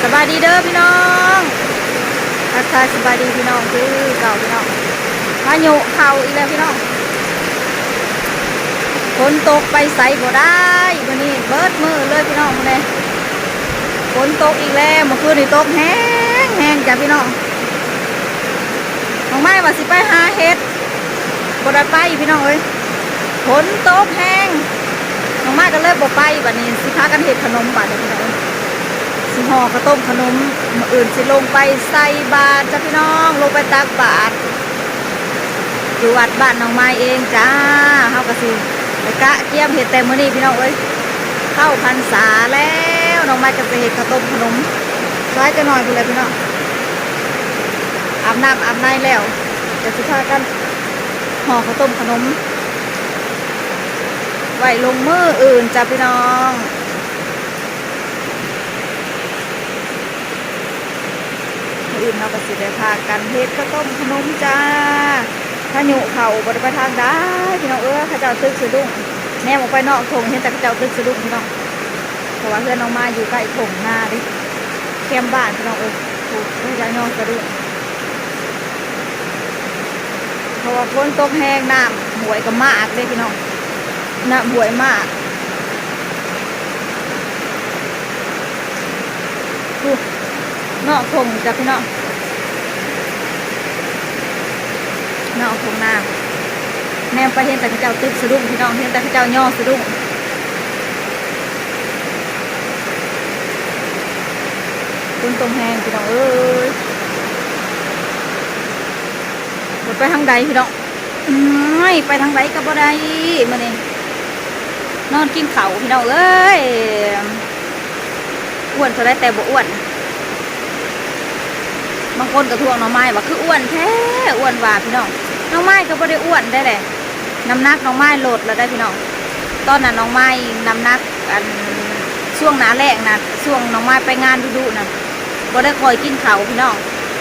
ສະບາຍດີເດີພີ່ນ້ອງ ທັກທາຍສະບາຍດີພີ່ນ້ອງຄືເກົ່າພີ່ນ້ອງ. ພາຍຸເຂົ້າອີກແລ້ວພີ່ນ້ອງ ຝົນຕົກໄປໃສບໍ່ໄດ້ມື້ນີ້ ເບິດມື້ເລີຍພີ່ນ້ອງມື້ນີ້. ຝົນຕົກອີກແລ້ວ ເມື່ອຄືນນີ້ຕົກແຮງໆ ຈ້າພີ່ນ້ອງ. ນ້ອງໄມ້ວ່າຊິໄປຫາເຫັດ ບໍ່ໄດ້ໄປພີ່ນ້ອງເອີຍ ຝົນຕົກແຮງ ນ້ອງໄມ້ກໍເລີຍບໍ່ໄປ. ບາດນີ້ຊິພາກັນເຮັດຂະໜົມບາດນີ້ພີ່ນ້ອງເອີຍ ຊິຫໍ່ເຂົ້າຕົ້ມຂະໜົມ ມື້ອື່ນຊິລົງໄປໃສ່ບາດຈ້າພີ່ນ້ອງ ລົງໄປຕັກບາດຢູ່ວັດບ້ານນ້ອງໄມ້ເອງຈ້າ. ເຮົາກໍຊິໄປກະກຽມເຮັດແຕ່ມື້ນີ້ພີ່ນ້ອງເອີຍ ເຂົ້າພັນສາແລ້ວ ນ້ອງໄມ້ກໍຊິເຮັດເຂົ້າຕົ້ມຂະໜົມ ສາຍຈັກໜ້ອຍພຸ້ນແຫຼະພີ່ນ້ອງ. ອາບນ້ຳອາບໃນແລ້ວ ຈະຊິພາກັນຫໍ່ເຂົ້າຕົ້ມຂະໜົມ ໄວ້ລົງມື້ອື່ນຈ້າພີ່ນ້ອງ. ມື້ອື່ນເຮົາກໍຊິໄດ້ພາກັນເຮັດເຂົ້າຕົ້ມຂະໜົມຈ້າ. ພາຍຸເຂົ້າບໍ່ໄດ້ໄປທາງໃດພີ່ນ້ອງເອີຍ ເຂົາເຈົ້າຕຶກສະດຸ້ງ ແນມອອກໄປນອກທົ່ງເຫັນແຕ່ເຂົາເຈົ້າຕຶກສະດຸ້ງພີ່ນ້ອງ. ເພາະວ່າເຮືອນນ້ອງໄມ້ຢູ່ໃກ້ທົ່ງນາເດ້ ແຄມບ້ານພີ່ນ້ອງເອີຍ ເຂົາເຈົ້າຍໍສະດຸ້ງ. ເພາະວ່າຝົນຕົກແຮງ ນ້ຳຫ້ວຍກໍມາກເດ້ພີ່ນ້ອງ ນ້ຳຫ້ວຍມາກ. ພຸ້ນ ນອກທົ່ງຈ້າພີ່ນ້ອງ ນອກທົ່ງນາ ແນມໄປເຫັນແຕ່ເຂົາເຈົ້າຕຶກສະດຸ້ງພີ່ນ້ອງ ເຫັນແຕ່ເຂົາເຈົ້າຍໍສະດຸ້ງ. ຝົນຕົກແຮງພີ່ນ້ອງເອີຍ ບໍ່ໄປທາງໃດພີ່ນ້ອງ. ໂອ້ຍ ໄປທາງໃດກໍບໍ່ໄດ້ມື້ນີ້ ນອນກິນເຂົ້າພີ່ນ້ອງເອີຍ. ອ້ວນເທົ່າໃດແຕ່ບໍ່ອ້ວນ ບາງຄົນກໍທ້ວງນ້ອງໄມ້ວ່າຄືອ້ວນແທ້ ອ້ວນວ່າພີ່ນ້ອງ ນ້ອງໄມ້ກໍບໍ່ໄດ້ອ້ວນໄດ້ແຫຼະ. ນ້ຳໜັກນ້ອງໄມ້ລົດແລ້ວໄດ໋ພີ່ນ້ອງ. ຕອນນັ້ນນ້ອງໄມ້ນ້ຳໜັກ ອັນ ຊ່ວງໜ້າແລ້ງນະ ຊ່ວງນ້ອງໄມ້ໄປງານດຸໆນະ ບໍ່ໄດ້ຄ່ອຍກິນເຂົ້າພີ່ນ້ອງ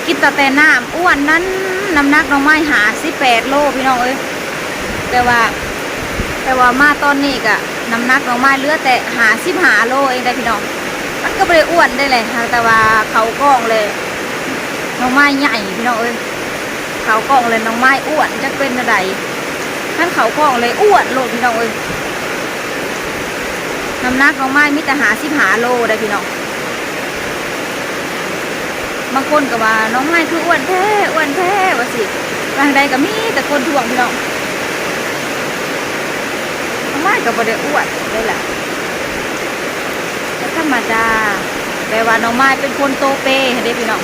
ກິນຕັ້ງແຕ່ນ້ຳ. ອ້ວນນັ້ນ ນ້ຳໜັກນ້ອງໄມ້ຫ້າສິບແປດໂລພີ່ນ້ອງເອີຍ. ແຕ່ວ່າ ແຕ່ວ່າມາຕອນນີ້ກະນ້ຳໜັກນ້ອງໄມ້ເຫຼືອແຕ່ຫ້າສິບຫ້າໂລເອງໄດ໋ພີ່ນ້ອງ. ມັນກໍບໍ່ໄດ້ອ້ວນໄດ້ແຫຼະ ຫາກແຕ່ວ່າເຂົ້າກ້ອງແລ້ວນ້ອງໄມ້ໃຫຍ່ພີ່ນ້ອງເອີຍ. ເຂົ້າກ້ອງແລ້ວນ້ອງໄມ້ອ້ວນ ຈັກເປັນແນວໃດ. ຄັນເຂົ້າກ້ອງແລ້ວອ້ວນໂລດພີ່ນ້ອງເອີຍ. ນ້ຳໜັກນ້ອງໄມ້ມີແຕ່ຫ້າສິບຫ້າໂລໄດ໋ພີ່ນ້ອງ. ບາງຄົນກໍວ່າ ນ້ອງໄມ້ຄືອ້ວນແທ້ ອ້ວນແທ້ວ່າຊີ້ ວ່າຈັ່ງໃດກໍມີແຕ່ຄົນທ້ວງພີ່ນ້ອງ. ນ້ອງໄມ້ກໍບໍ່ໄດ້ອ້ວນເດ້ລະ ກໍທຳມະດາ ແບບວ່ານ້ອງໄມ້ເປັນຄົນໂຕເປຫັ້ນເດ້ພີ່ນ້ອງ.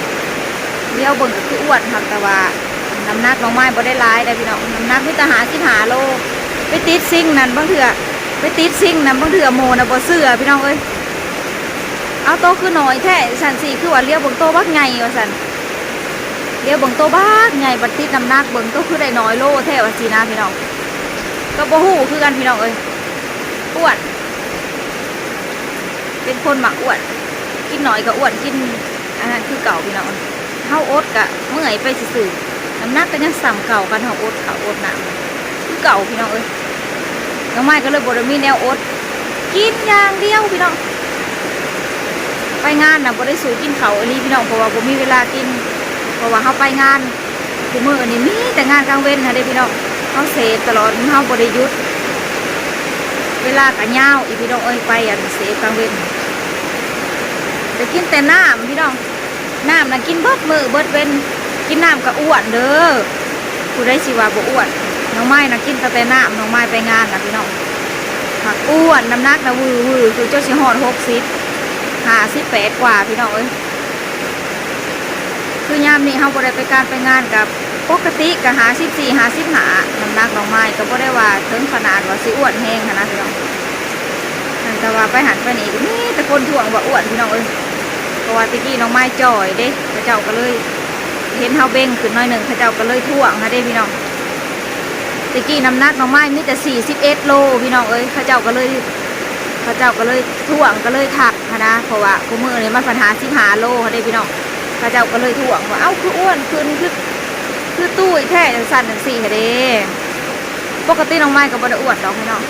ລຽວເບິ່ງກໍຄືອ້ວນ ຫາກແຕ່ວ່ານ້ຳໜັກນ້ອງໄມ້ບໍ່ໄດ້ຫຼາຍໃດ໋ພີ່ນ້ອງ ນ້ຳໜັກມີແຕ່ຫ້າສິບຫ້າໂລ. ໄປຕິດຊິງນັ້ນ ບາງເທື່ອໄປຕິດຊິງນັ້ນ ບາງເທື່ອໝູ່ນະບໍ່ເຊື່ອພີ່ນ້ອງເອີຍ. ເອົາ ໂຕຄືໜ້ອຍແທ້ຊັ້ນຊິ ຄືວ່າລຽວເບິ່ງໂຕບັກໃຫຍ່ວ່າຊັ້ນ. ລຽວເບິ່ງໂຕບັກໃຫຍ່ ບັດຕິດນ້ຳໜັກເບິ່ງໂຕຄືໄດ້ໜ້ອຍໂລແທ້ວ່າຊີ້ນະພີ່ນ້ອງ. ກໍບໍ່ຮູ້ຄືກັນພີ່ນ້ອງເອີຍ ອ້ວນ ເປັນຄົນມັກອ້ວນ ກິນໜ້ອຍກໍອ້ວນ ກິນອັນນັ້ນຄືເກົ່າພີ່ນ້ອງ. ເຮົາອົດກະເມື່ອຍໄປຊື່ໆ ນ້ຳໜັກກໍຍັງສ່ຳເກົ່າ ຄັນເຮົາອົດເຂົ້າອົດນ້ຳຄືເກົ່າພີ່ນ້ອງເອີຍ. ນ້ອງໄມ້ກໍເລີຍບໍ່ໄດ້ມີແນວອົດ ກິນຢ່າງດຽວພີ່ນ້ອງ. ໄປງານນະບໍ່ໄດ້ສູ້ກິນເຂົ້າອີ່ຫຼີພີ່ນ້ອງ ເພາະວ່າບໍ່ມີເວລາກິນ ເພາະວ່າເຮົາໄປງານ ຄູ່ມື້ນີ້ມີແຕ່ງານກາງເວັນຫັ້ນເດ້ພີ່ນ້ອງ. ເຮົາເສບຕະຫຼອດ ເຮົາບໍ່ໄດ້ຢຸດ ເວລາກໍຍາວອີກພີ່ນ້ອງເອີຍ ໄປອັນເສບກາງເວັນ. ໄດ້ກິນແຕ່ນ້ຳພີ່ນ້ອງ ນ້ຳນະກິນເບິດມື້ເບິດເວັນ ກິນນ້ຳກໍອ້ວນເດີ ຜູ້ໃດຊິວ່າບໍ່ອ້ວນ. ນ້ອງໄມ້ນະກິນຕັ້ງແຕ່ນ້ຳ ນ້ອງໄມ້ໄປງານນະພີ່ນ້ອງ ຫາກອ້ວນ ນ້ຳໜັກນະວືໆ ຄືຈົນຊິຮອດຫົກສິບ ຫ້າສິບແປດກວ່າພີ່ນ້ອງເອີຍ. ຄືຍາມນີ້ເຮົາບໍ່ໄດ້ໄປການໄປງານ ກໍປົກກະຕິກໍຫ້າສິບສີ່ ຫ້າສິບຫ້າ ນ້ຳໜັກນ້ອງໄມ້ ກໍບໍ່ໄດ້ວ່າເຖິງຂະໜາດວ່າຊິອ້ວນແຮງຫັ້ນນະພີ່ນ້ອງ. ແຕ່ວ່າໄປຫັ້ນໄປນີ້ກໍມີແຕ່ຄົນທ້ວງວ່າອ້ວນພີ່ນ້ອງເອີຍ. ເພາະວ່າແຕ່ກີ້ນ້ອງໄມ້ຈ່ອຍເດ້ ເຂົາເຈົ້າກໍເລີຍເຫັນເຮົາເບັ່ງຂຶ້ນໜ້ອຍໜຶ່ງ ເຂົາເຈົ້າກໍເລີຍທ້ວງຫັ້ນເດ້ພີ່ນ້ອງ. ແຕ່ກີ້ນ້ຳໜັກນ້ອງໄມ້ມີແຕ່ສີ່ສິບເອັດໂລພີ່ນ້ອງເອີຍ ເຂົາເຈົ້າກໍເລີຍ ເຂົາເຈົ້າກໍເລີຍທ້ວງ ກໍເລີຍທັກ ຫັ້ນນະ ເພາະວ່າຄູ່ມື້ນີ້ມັນພັນຫ້າສິບຫ້າໂລຫັ້ນເດ້ພີ່ນ້ອງ. ເຂົາເຈົ້າກໍເລີຍທ້ວງວ່າ ເອົ້າ ຄືອ້ວນຂຶ້ນ ຄື ຄືຕຸ້ຍແທ້ ຈັ່ງຊັ້ນຈັ່ງຊີ້ຫັ້ນເດ້. ປົກກະຕິນ້ອງໄມ້ກໍບໍ່ໄດ້ອ້ວນດອກພີ່ນ້ອງ.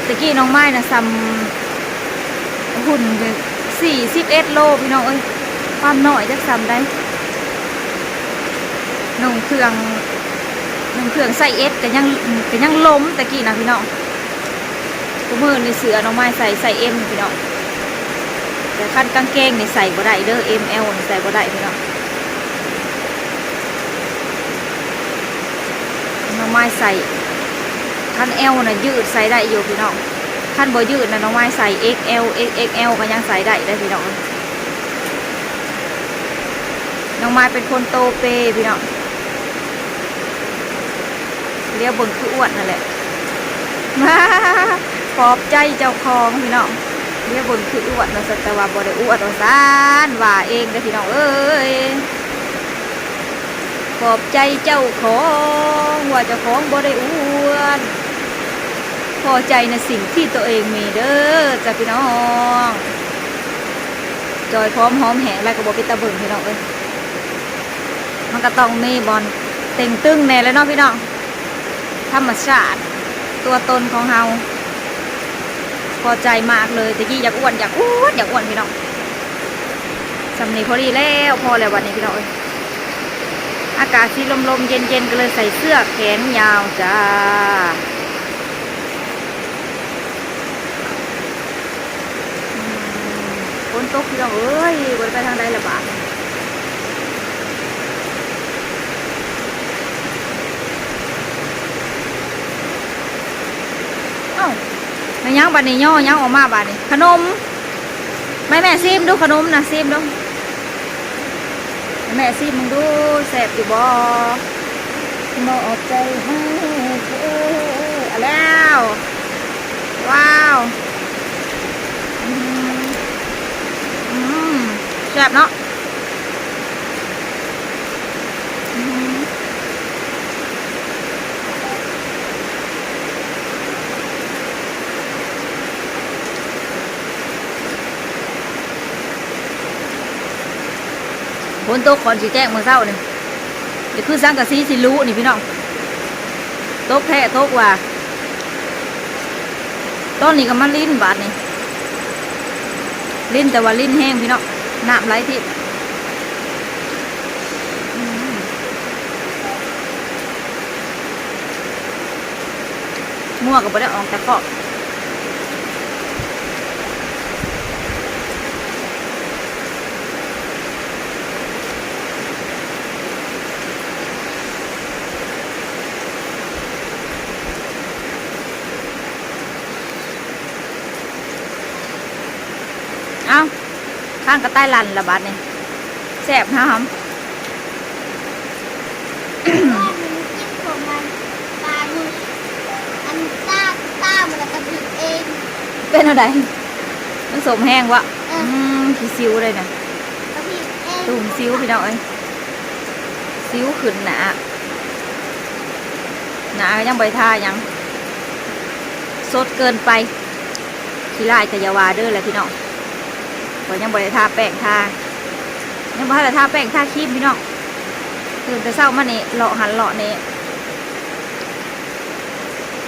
ແຕ່ກີ້ນ້ອງໄມ້ນະສ່ຳ ຫຸ່ນສີ່ສິບເອັດໂລພີ່ນ້ອງເອີຍ ຄວາມນ້ອຍຈັກສ່ຳໃດ. ນຸ່ງເຄື່ອງ ນຸ່ງເຄື່ອງໄຊເອສກໍຍັງ ກໍຍັງລົ້ມແຕ່ກີ້ນະພີ່ນ້ອງ. ທຸກມື້ນີ້ເສື້ອນ້ອງມາຍໃສ່ໄຊເອັມພີ່ນ້ອງ ແຕ່ຄັນກາງເກງນີ້ໃສ່ບໍ່ໄດ້ເດີ ເອັມ ແອລ ນີ້ໃສ່ບໍ່ໄດ້ພີ່ນ້ອງ. ນ້ອງມາຍໃສ່ ຄັນແອລນະຢືດໃສ່ໄດ້ຢູ່ພີ່ນ້ອງ ຄັນບໍ່ຢືດນະນ້ອງມາຍໃສ່ເອັກແອລ ເອັກແອລກໍຍັງໃສ່ໄດ້ເດີພີ່ນ້ອງ. ນ້ອງມາຍເປັນຄົນໂຕເປພີ່ນ້ອງ ລຽວເບິ່ງຄືອ້ວນນັ້ນແຫຼະ ປອບໃຈເຈົ້າຂອງພີ່ນ້ອງ ລຽວເບິ່ງຄືອ້ວນວ່າຊັ້ນ ແຕ່ວ່າບໍ່ໄດ້ອ້ວນວ່າຊັ້ນ ວ່າເອງເດີພີ່ນ້ອງເອີຍ. ຂອບໃຈເຈົ້າຂອງ ວ່າເຈົ້າຂອງບໍ່ໄດ້ອ້ວນ ພໍໃຈໃນສິ່ງທີ່ຕົວເອງມີເດີຈ້າພີ່ນ້ອງ. ຈ່ອຍຜອມຫອມແຫ້ງແລ້ວກໍບໍ່ເປັນຕາເບິ່ງພີ່ນ້ອງເອີຍ ມັນກໍຕ້ອງມີບ່ອນເຕັງຕຶງແດ່ແຫຼະເນາະພີ່ນ້ອງ. ທຳມະຊາດ ຕົວຕົນຂອງເຮົາ ພໍໃຈມາກເລີຍ. ແຕ່ກີ້ຢາກອ້ວນ ຢາກອ້ວນ ຢາກອ້ວນພີ່ນ້ອງ ສ່ຳນີ້ພໍດີແລ້ວ ພໍແລ້ວບັດນີ້ພີ່ນ້ອງເອີຍ. ອາກາດຊິລົມໆ ເຢັນໆ ກໍເລີຍໃສ່ເສື້ອແຂນຍາວຈ້າ. ອືມ ຝົນຕົກພີ່ນ້ອງເອີຍ ບໍ່ໄດ້ໄປທາງໃດລະບາດ. ເອົ້າ ແມ່ນຫຍັງບາດນີ້ ຍໍຫຍັງອອກມາບາດນີ້? ຂະໜົມ. ແມ່ ແມ່ຊີມດູຂະໜົມນະ ຊີມດູ. ໃຫ້ແມ່ຊີມເບິ່ງດູ ແຊບຢູ່ບໍ່? ມອບໃຈໃຫ້ເທີ ເອົາແລ້ວ ວ້າວ ອືມ ອືມ ແຊບເນາະ ອືມ. ຝົນຕົກກ່ອນຊິແຈ້ງມື້ເຊົ້ານີ້ ກໍຄືສັງກະສີຊິຫຼຸນີ້ພີ່ນ້ອງ ຕົກແທ້ຕົກວ່າ. ຕອນນີ້ກໍມາລິນບາດນີ້ ລິນ ແຕ່ວ່າລິນແຮງພີ່ນ້ອງ ນ້ຳໄຫຼທິ້ມ ອືມ. ງົວກໍບໍ່ໄດ້ອອກຈາກຄອກ. ເອົ້າ ຄາງກະຕ່າຍລັ່ນລະບາດນີ້ ແຊບຫາຫຳ. ເປັນແນວໃດ? ມັນສົ້ມແຮງວະ? ເອີ ອືມ ຂີ້ສິວເລີຍນະ ຕຸ່ມສິວພີ່ນ້ອງເອີຍ ສິວຂຶ້ນໜ້າ ໜ້າກໍຍັງບໍ່ໄດ້ທາຫຍັງ ສົດເກີນໄປ. ຂີ້ລາຍກໍຢ່າວ່າເດີແຫຼະພີ່ນ້ອງ ຂ້ອຍຍັງບໍ່ໄດ້ທາແປ້ງທາ ຍັງບໍ່ທັນໄດ້ທາແປ້ງທາຄຣີມພີ່ນ້ອງ. ຕື່ນແຕ່ເຊົ້າມານີ້ ເລາະຫັ້ນເລາະນີ້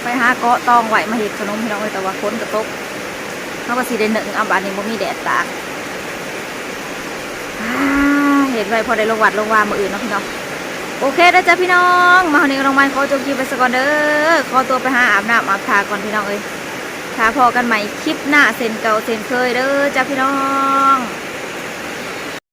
ໄປຫາເກາະຕອງໄວ້ມາເຮັດຂະໜົມພີ່ນ້ອງເອີຍ ແຕ່ວ່າຝົນກໍຕົກ ເຮົາກໍຊິໄດ້ໜຶ້ງເອົາ ບາດນີ້ບໍ່ມີແດດຕາກ. ອາ ເຮັດໄວ້ພໍໄດ້ລົງວັດລົງວາມື້ອື່ນເນາະພີ່ນ້ອງ. ໂອເຄເດີຈ້າພີ່ນ້ອງ ມາຮອດນີ້ກໍຕ້ອງມາຂໍຈົບຄລິບໄວ້ສາກ່ອນເດີ ຂໍຕົວໄປຫາອາບນ້ຳອາບທ່າກ່ອນພີ່ນ້ອງເອີຍ. ຖ້າພໍ້ກັນໃໝ່ຄລິບໜ້າເຊັ່ນເກົ່າເຊັ່ນເຄີຍເດີຈ້າພີ່ນ້ອງ.